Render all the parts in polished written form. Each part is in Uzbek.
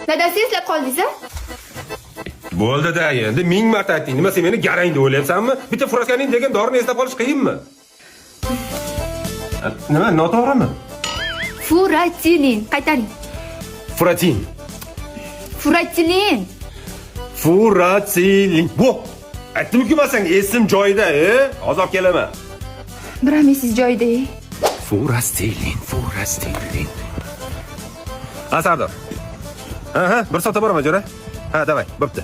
Dadasi eslab qoldingiz a? Bo'ldi-da endi ming marta aytding. Nima sen meni garang deb o'ylayapsanmi? Bitta furakanin degan dorini eslab qolish qiyinmi? Nima, noto'g'rimi? Furatilin. Qaytaring. Furatin. Furatilin. Furatilin. Bu. Aytdim-ku men senga esim joyida, e? Hozir olib kelaman. Biram esiz joyida. Ey. Furastilin, furastilin. Ha, Sardor. Ha, ha, bir soatda boraman, jo'ra. Ha, davay, bo'pti.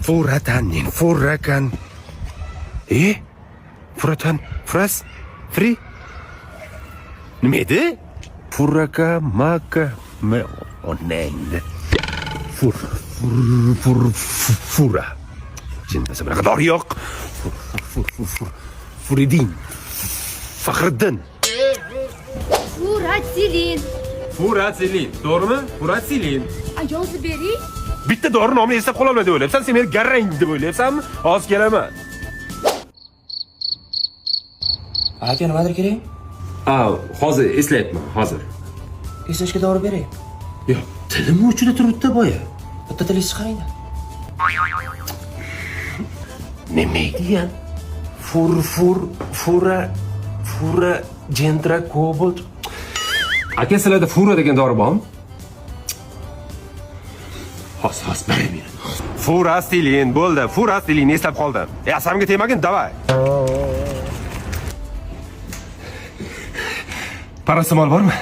Furatanin, furakan. E? Furatan, furas, fri. Nima edi? Furaka, maka, me, onangni. Fur, fur, fur, fura. Jinnasa bunaqa dori yo'q. Fur, fur, fur, fur, furidin. Faxriddin. Furatilin. Furasilin, to'g'rimi? Furasilin. A yozib bering. Bitta dori nomini eslab qololmay deb o'ylayapsan, sen meni garang deb o'ylayapsanmi? Hozir kelaman. Aka, nimadir kerak? Ha, hozir eslayapman, hozir. Eslashga dori beray. Yo'q, tilim uchida turibdi boya. Bitta tilingizni chiqaring-da. Nima degan? Fur fur fura fura gentra cobalt. Aka, sizlarda fura degan dori bormi? Hozir, hozir bir minut. Furastilin bo'ldi. Furastilin eslab qoldim. E, asamga tegmagin, davay. Parasetamol bormi?